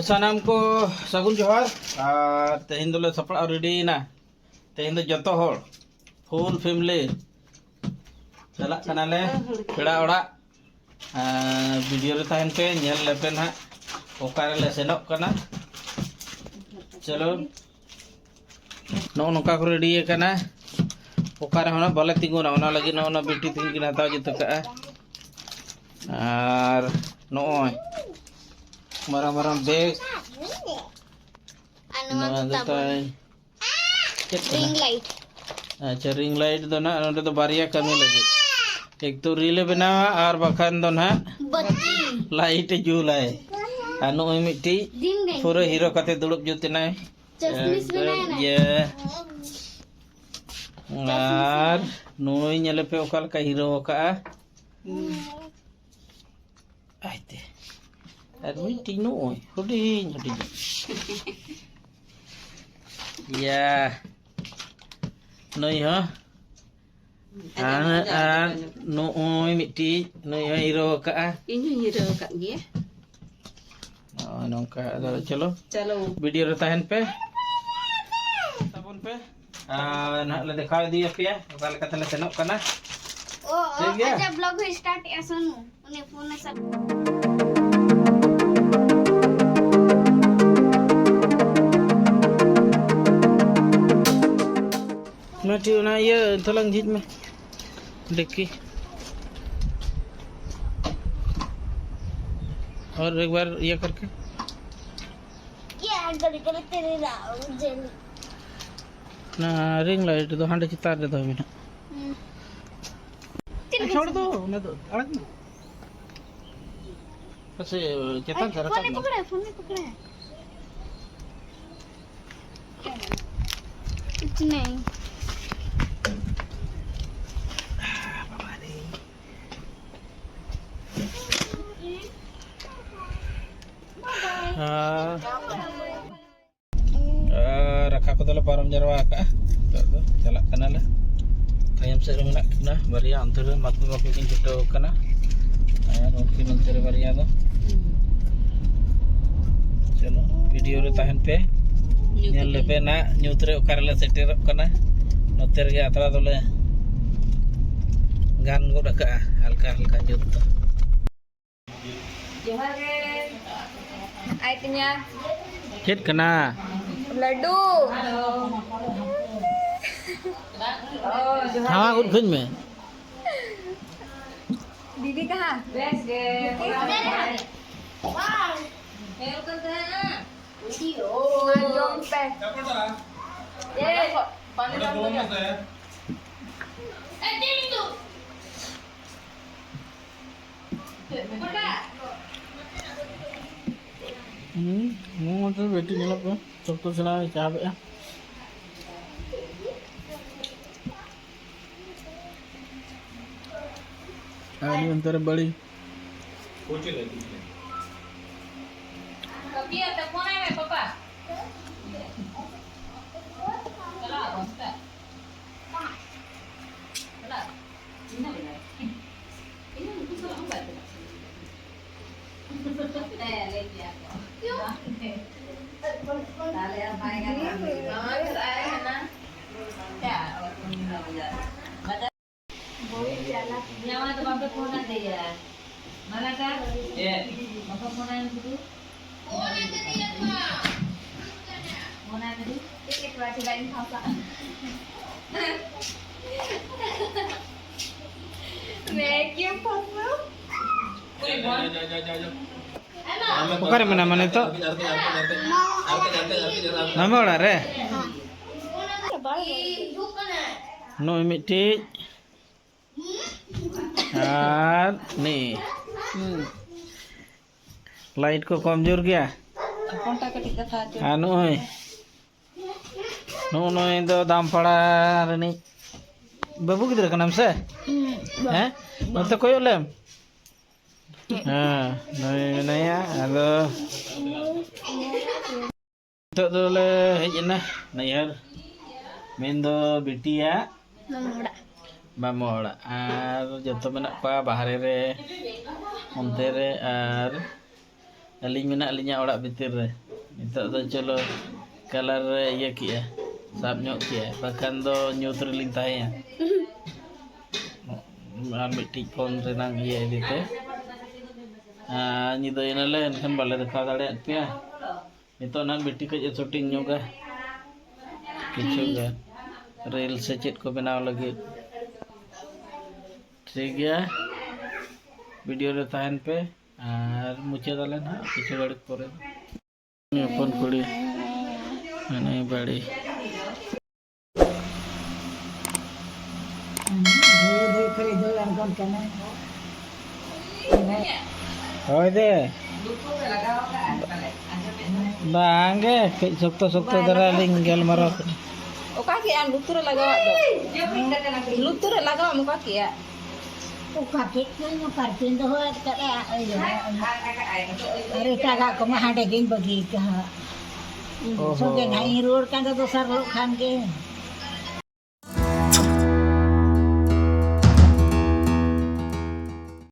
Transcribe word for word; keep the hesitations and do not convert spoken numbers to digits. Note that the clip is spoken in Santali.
ᱥᱟᱱᱟᱢ ᱠᱚ ᱥᱟᱹᱜᱩᱱ ᱡᱚᱦᱟᱨ᱾ ᱟᱨ ᱛᱮᱦᱮᱧ ᱫᱚᱞᱮ ᱥᱟᱯᱲᱟᱣ ᱨᱮᱰᱤᱭᱮᱱᱟ᱾ ᱛᱮᱦᱮᱧ ᱫᱚ ᱡᱚᱛᱚ ᱦᱚᱲ, ᱯᱷᱩᱞ ᱯᱷᱮᱢᱤᱞᱤ, ᱪᱟᱞᱟᱜ ᱠᱟᱱᱟᱞᱮ ᱯᱮᱲᱟ ᱚᱲᱟᱜ᱾ ᱟᱨ ᱵᱷᱤᱰᱤᱭᱳ ᱨᱮ ᱛᱟᱦᱮᱱ ᱯᱮ, ᱧᱮᱞ ᱞᱮᱯᱮ ᱱᱟᱦᱟᱜ ᱚᱠᱟ ᱨᱮᱞᱮ ᱥᱮᱱᱚᱜ ᱠᱟᱱᱟ᱾ ᱪᱚᱞᱚ, ᱱᱚᱜᱼᱚ ᱱᱚᱝᱠᱟ ᱠᱚ ᱨᱮᱰᱤ ᱟᱠᱟᱱᱟ᱾ ᱚᱠᱟ ᱨᱮᱦᱚᱸ ᱱᱟᱜ ᱵᱟᱞᱮ ᱛᱤᱸᱜᱩᱱᱟ, ᱚᱱᱟ ᱞᱟᱹᱜᱤᱫ ᱱᱚᱜᱼᱚ ᱱᱟ ᱵᱤᱴᱤ ᱛᱤᱠᱤᱱ ᱠᱤᱱ ᱦᱟᱛᱟᱣ ᱡᱩᱛ ᱟᱠᱟᱫᱼᱟ᱾ ᱟᱨ ᱱᱚᱜᱼᱚᱭ ᱢᱟᱨᱟᱝ ᱢᱟᱨᱟᱝ ᱵᱮᱜᱽ᱾ ᱟᱨ ᱱᱚᱣᱟ ᱱᱚᱣᱟ ᱫᱚ ᱫᱚ ᱛᱟᱵᱚᱱ ᱛᱟᱭ ᱪᱮᱫ ᱠᱟᱱᱟ? ᱨᱤᱝ ᱞᱟᱭᱤᱴ᱾ ᱟᱪᱪᱷᱟ, ᱨᱤᱝ ᱞᱟᱭᱤᱴ ᱫᱚ ᱱᱟᱜ ᱱᱚᱰᱮ ᱫᱚ ᱵᱟᱨᱭᱟ ᱠᱟᱹᱢᱤ ᱞᱟᱹᱜᱤᱫ, ᱮᱠ ᱛᱚ ᱨᱤᱞ ᱮ ᱵᱮᱱᱟᱣᱟ ᱟᱨ ᱵᱟᱠᱷᱟᱱ ᱫᱚ ᱱᱟᱜ ᱵᱟᱹᱛᱤ᱾ ᱞᱟᱭᱤᱴ ᱮ ᱡᱩᱞᱟᱭ᱾ ᱟᱨ ᱱᱚᱜᱼᱚᱭ ᱢᱤᱫᱴᱤᱡ ᱫᱤᱱ ᱜᱮ᱾ ᱯᱩᱨᱟᱹ ᱦᱤᱨᱳ ᱠᱟᱛᱮ ᱫᱩᱲᱩᱵ ᱡᱩᱛ ᱮᱱᱟᱭ᱾ ᱪᱚᱥᱢᱤᱥ ᱮᱠᱫᱚᱢ ᱵᱮᱱᱟᱣ ᱮᱱᱟ᱾ ᱤᱭᱟᱹ᱾ ᱪᱚᱥᱢᱤᱥ ᱟᱨ ᱵᱮᱱᱟᱣ᱾ ᱱᱩᱭ ᱧᱮᱞᱮ ᱯᱮ ᱚᱠᱟ ᱞᱮᱠᱟ ᱦᱤᱨᱳ ᱟᱠᱟᱜᱼᱟ᱾ ᱦᱩᱸ᱾ ᱟᱭᱛᱮ᱾ ᱟᱨ ᱢᱤᱫᱴᱤᱡ ᱱᱚᱜᱼᱚᱭ ᱦᱩᱰᱤᱧ ᱦᱩᱰᱤᱧ᱾ ᱤᱭᱟ᱾ ᱱᱩᱭ ᱦᱚᱸ᱾ ᱟᱨ, ᱟᱨ ᱱᱚᱜᱼᱚᱭ ᱢᱤᱫᱴᱤᱡ ᱱᱩᱭ ᱦᱚᱸ ᱦᱤᱨᱳ ᱟᱠᱟᱜᱼᱟ᱾ ᱤᱧ ᱦᱚᱸᱧ ᱦᱤᱨᱳ ᱟᱠᱟᱫ ᱜᱮᱭᱟ᱾ ᱱᱚᱜᱼᱚᱭ ᱱᱚᱝᱠᱟ᱾ ᱟᱫᱚ ᱪᱚᱞᱚ, ᱪᱚᱞᱚ᱾ ᱵᱷᱤᱰᱤᱭᱳ ᱨᱮ ᱛᱟᱦᱮᱱ ᱯᱮ, ᱛᱟᱵᱚᱱ ᱯᱮ᱾ ᱟᱨ ᱱᱟᱦᱟᱜ ᱞᱮ ᱫᱮᱠᱷᱟᱣ ᱤᱫᱤᱭᱟᱯᱮᱭᱟ ᱚᱠᱟ ᱞᱮᱠᱟ ᱛᱮᱞᱮ ᱥᱮᱱᱚᱜ ᱠᱟᱱᱟ᱾ ᱚ, ᱚ, ᱴᱷᱤᱠ ᱜᱮᱭᱟ? ᱟᱪᱪᱷᱟ, ᱵᱞᱚᱜ ᱦᱚᱸ ᱥᱴᱟᱨᱴ ᱮᱜᱼᱟ ᱥᱳᱱᱩ᱾ ᱩᱱᱤ ᱯᱷᱳᱱ ᱮ ᱥᱟᱵ᱾ ᱢᱟ ᱴᱷᱤᱠ, ᱚᱱᱟ ᱤᱭᱟᱹ ᱛᱟᱞᱟᱝ ᱡᱷᱤᱡ ᱢᱮ, ᱰᱤᱠᱤ᱾ और एक बार ये करके। क्या करे करे तेरे राम जनी। ᱚᱱᱟ ᱨᱤᱝ ᱞᱟᱭᱤᱴ ᱫᱚ ᱦᱟᱸᱰᱮ ᱪᱮᱛᱟᱱ ᱨᱮ ᱫᱚᱦᱚᱭ ᱢᱮ ᱱᱟᱦᱟᱜ᱾ ᱦᱩᱸ᱾ ᱪᱮᱫ ᱞᱮᱠᱟ ᱪᱷᱚᱲ ᱫᱚ, ᱚᱱᱟ ᱫᱚ ᱟᱲᱟᱜ ᱢᱮ᱾ ᱯᱟᱥᱮ ᱪᱮᱛᱟᱱ ᱥᱮᱫ ᱨᱟᱠᱟᱵ ᱯᱷᱳᱱ ᱢᱮ᱾ ᱯᱚᱠᱲᱟ, ᱯᱷᱳᱱ ᱯᱚᱠᱲᱟ᱾ नहीं। ᱦᱮᱸ᱾ ᱟᱨ ᱨᱟᱠᱷᱟ ᱠᱚᱫᱚᱞᱮ ᱯᱟᱨᱚᱢ ᱡᱟᱨᱣᱟ ᱟᱠᱟᱜᱼᱟ᱾ ᱱᱤᱛᱚᱜ ᱫᱚ ᱪᱟᱞᱟᱜ ᱠᱟᱱᱟᱞᱮ᱾ ᱛᱟᱭᱚᱢ ᱥᱮᱫ ᱨᱮ ᱢᱮᱱᱟᱜ ᱠᱤᱱᱟ ᱵᱟᱨᱭᱟ, ᱚᱱᱛᱮ ᱨᱮ ᱢᱟᱛᱠᱚᱢ ᱵᱟᱯᱞᱟ ᱠᱤᱱ ᱪᱷᱩᱴᱟᱹᱣ ᱟᱠᱟᱱᱟ᱾ ᱟᱨ ᱩᱱᱠᱤᱱ ᱚᱱᱛᱮ ᱨᱮ ᱵᱟᱨᱭᱟ ᱫᱚ᱾ ᱪᱚᱞᱚ, ᱵᱷᱤᱰᱤᱭᱳ ᱨᱮ ᱛᱟᱦᱮᱱ ᱯᱮ᱾ ᱧᱩᱛ ᱧᱮᱞ ᱨᱮ᱾ ᱞᱮᱯᱮ ᱱᱟᱜ ᱧᱩᱛ ᱨᱮ ᱚᱠᱟ ᱨᱮᱞᱮ ᱥᱮᱴᱮᱨᱚᱜ ᱠᱟᱱᱟ᱾ ᱱᱚᱛᱮ ᱨᱮᱜᱮ ᱟᱛᱨᱟ ᱫᱚᱞᱮ ᱜᱟᱱ ᱜᱚᱫ ᱟᱠᱟᱜᱼᱟ, ᱦᱟᱞᱠᱟ ᱦᱟᱞᱠᱟ ᱧᱩᱛ ᱫᱚ᱾ ᱡᱚᱦᱟᱨ ᱜᱮ᱾ ᱟᱭ ᱛᱤᱧᱟ᱾ ᱪᱮᱫ ᱠᱟᱱᱟ? ᱞᱟᱹᱰᱩ᱾ ᱚ, ᱡᱚᱦᱟᱨ ᱱᱟᱣᱟ ᱜᱮ᱾ ᱩᱫ ᱠᱷᱟᱹᱧ ᱢᱮ᱾ ᱫᱤᱫᱤ ᱠᱟᱦᱟᱸ? ᱵᱮᱥ ᱜᱮ᱾ ᱦᱮᱡ ᱠᱟᱱ ᱛᱟᱦᱮᱸᱱᱟ᱾ ᱢᱟ ᱡᱚᱢ ᱯᱮ᱾ ᱮ, ᱯᱟᱱᱤ ᱫᱟᱢ ᱫᱚ᱾ ᱦᱩᱸ, ᱱᱚᱣᱟ ᱢᱚᱛᱚ ᱵᱮᱴᱤ ᱧᱮᱞᱚᱜ ᱠᱟᱱᱟ, ᱥᱚᱠᱛᱚ ᱥᱮᱬᱟ ᱪᱟᱯ ᱮᱜᱼᱟ᱾ ᱟᱨ ᱩᱱᱤ ᱚᱱᱛᱮ ᱨᱮ ᱵᱟᱹᱲᱤ᱾ ᱯᱟᱯᱤᱭᱟ, ᱛᱮ ᱯᱷᱳᱱ ᱟᱭ ᱢᱮ, ᱯᱟᱯᱟ᱾ ᱪᱟᱞᱟᱜ ᱟᱵᱚᱱ ᱥᱮ? ᱪᱟᱞᱟᱜ ᱟᱵᱚᱱ᱾ ᱤᱧ ᱦᱚᱸ ᱵᱟᱹᱧ ᱵᱟᱲᱟᱭᱟ᱾ ᱤᱧ ᱦᱚᱸ ᱩᱱᱠᱩ ᱥᱟᱞᱟᱜ ᱦᱚᱸ ᱵᱟᱭ ᱪᱟᱞᱟᱜ ᱥᱟᱱᱟᱧᱟ᱾ ᱦᱮᱸ, ᱞᱟᱹᱭ ᱠᱮᱭᱟ ᱠᱚ᱾ ᱛᱟᱦᱞᱮ ᱟᱨ ᱵᱟᱭ ᱜᱟᱱᱚᱜᱼᱟ᱾ ᱢᱟᱢᱟ ᱪᱟᱞᱟᱜ ᱟᱭ ᱦᱟᱱᱟ᱾ ᱪᱟ, ᱚ, ᱵᱟᱡᱟᱨ᱾ ᱱᱚᱣᱟ ᱫᱚ ᱵᱟᱯᱮ ᱯᱷᱳᱱ ᱟᱫᱮᱭᱟ᱾ ᱢᱟᱞᱟᱠᱟ? ᱪᱮᱫ? ᱵᱟᱯᱮ ᱯᱷᱳᱱ ᱟᱭ ᱢᱮ ᱫᱩ᱾ ᱯᱷᱳᱱ ᱟᱭ ᱢᱮ ᱫᱩ᱾ ᱪᱮᱫ ᱮ ᱠᱚᱨᱟᱣ ᱠᱮᱫᱟ ᱤᱧ ᱥᱟᱶ ᱥᱟᱶ? ᱢᱮ ᱠᱤ ᱯᱷᱳᱱ ᱫᱚ? ᱚᱠᱟᱨᱮ ᱢᱮᱱᱟᱢᱟ ᱱᱤᱛᱚᱜ? ᱢᱟᱢᱟ ᱚᱲᱟᱜ ᱨᱮ? ᱱᱚᱜᱼᱚᱭ ᱢᱤᱫᱴᱤᱡ᱾ ᱟᱨ ᱱᱤ᱾ ᱞᱟᱭᱤᱴ ᱠᱚ ᱠᱚᱢ ᱡᱳᱨ ᱜᱮᱭᱟ᱾ ᱦᱚᱯᱚᱱᱴᱟ ᱠᱟᱹᱴᱤᱡ ᱠᱟᱛᱷᱟ ᱦᱚᱪᱚ᱾ ᱟᱨ ᱱᱚᱜᱼᱚᱭ᱾ ᱱᱩᱭ ᱫᱚ ᱫᱟᱢᱯᱟᱲᱟ ᱨᱤᱱᱤᱡ ᱵᱟᱹᱵᱩ ᱜᱤᱫᱽᱨᱟᱹ ᱠᱟᱱᱟᱢ ᱥᱮ? ᱦᱮᱸ? ᱱᱚᱛᱮ ᱠᱚᱭᱚᱜ ᱞᱮᱢ᱾ ᱦᱮᱸ, ᱱᱩᱭ ᱢᱮᱱᱟᱭᱟ᱾ ᱟᱫᱚ ᱱᱤᱛᱚᱜ ᱫᱚᱞᱮ ᱦᱮᱡ ᱮᱱᱟ ᱱᱟᱹᱭᱦᱟᱹᱨ, ᱢᱮᱱᱫᱚ ᱵᱤᱴᱤᱭᱟᱜ ᱢᱟᱢᱟ ᱚᱲᱟᱜ᱾ ᱢᱟᱢᱟ ᱚᱲᱟᱜ᱾ ᱟᱨ ᱡᱚᱛᱚ ᱢᱮᱱᱟᱜ ᱠᱚᱣᱟ ᱵᱟᱦᱨᱮ ᱨᱮ, ᱚᱱᱛᱮ ᱨᱮ, ᱟᱨ ᱟᱹᱞᱤᱧ ᱢᱮᱱᱟᱜ ᱞᱤᱧᱟ ᱚᱲᱟᱜ ᱵᱷᱤᱛᱤᱨ ᱨᱮ᱾ ᱱᱤᱛᱚᱜ ᱫᱚ ᱪᱚᱞᱚ ᱠᱟᱞᱟᱨ ᱨᱮ ᱤᱭᱟᱹ ᱠᱮᱜᱼᱟ, ᱥᱟᱵ ᱧᱚᱜ ᱠᱮᱜᱼᱟ, ᱵᱟᱠᱷᱟᱱ ᱫᱚ ᱧᱩᱛ ᱨᱮᱞᱤᱧ ᱛᱟᱦᱮᱸᱭᱟ᱾ ᱟᱨ ᱢᱤᱫᱴᱤᱡ ᱯᱷᱳᱱ ᱨᱮᱱᱟᱜ ᱤᱭᱟᱹ ᱤᱫᱤᱛᱮ᱾ ᱟᱨ ᱧᱤᱫᱟᱹᱭᱮᱱᱟᱞᱮ, ᱮᱱᱠᱷᱟᱱ ᱵᱟᱞᱮ ᱫᱮᱠᱷᱟᱣ ᱫᱟᱲᱮᱭᱟᱜ ᱯᱮᱭᱟ᱾ ᱱᱤᱛᱚᱜ ᱱᱟᱜ ᱵᱤᱴᱤ ᱠᱟᱹᱡ ᱮ ᱥᱩᱴᱤᱝ ᱧᱚᱜᱟ ᱠᱤᱪᱷᱩ ᱜᱟᱱ ᱨᱤᱞ ᱥᱮ ᱪᱮᱫ ᱠᱚ ᱵᱮᱱᱟᱣ ᱞᱟᱹᱜᱤᱫ᱾ ᱴᱷᱤᱠ ᱜᱮᱭᱟ, ᱵᱷᱤᱰᱤᱭᱳ ᱨᱮ ᱛᱟᱦᱮᱱ ᱯᱮ ᱟᱨ ᱢᱩᱪᱟᱹᱫ ᱟᱞᱮ ᱱᱟᱦᱟᱜ ᱠᱤᱪᱷᱩ ᱜᱷᱟᱹᱲᱤᱡ ᱯᱚᱨᱮ᱾ ᱦᱚᱯᱚᱱ ᱠᱩᱲᱤ ᱢᱮᱱᱟᱭ ᱵᱟᱹᱲᱤ᱾ ᱦᱳᱭ ᱫᱮ᱾ ᱵᱟᱝ ᱜᱮ, ᱠᱟᱹᱡ ᱥᱚᱠᱛᱚ ᱥᱚᱠᱛᱚ ᱫᱷᱟᱨᱟ ᱞᱤᱧ ᱜᱟᱞᱢᱟᱨᱟᱣ ᱠᱟᱱᱟ᱾ ᱚᱠᱟ ᱠᱮᱜᱼᱟᱢ ᱞᱩᱛᱩᱨ ᱨᱮ ᱞᱟᱜᱟᱣᱟᱜ ᱫᱚ? ᱞᱩᱛᱩᱨ ᱨᱮ ᱞᱟᱜᱟᱣᱟᱢ ᱚᱠᱟ ᱠᱮᱜᱼᱟ? ᱚᱠᱟ ᱠᱮᱫ ᱪᱚᱧ, ᱚᱠᱟ ᱨᱮᱪᱚᱧ ᱫᱚᱦᱚ ᱟᱠᱟᱫᱼᱟ, ᱤᱭᱟᱹ, ᱟᱨ ᱮᱴᱟᱜᱟᱜ ᱠᱚᱢᱟ ᱦᱟᱸᱰᱮ ᱜᱤᱧ ᱵᱟᱹᱜᱤ ᱠᱟᱜᱼᱟ᱾ ᱚ ᱦᱚᱸ᱾ ᱥᱚᱸᱜᱮ ᱱᱟᱦᱟᱜ ᱤᱧ ᱨᱩᱣᱟᱹᱲ ᱠᱟᱱ ᱫᱚ ᱫᱚᱥᱟᱨ ᱦᱤᱞᱳᱜ ᱠᱷᱟᱱ ᱜᱮ᱾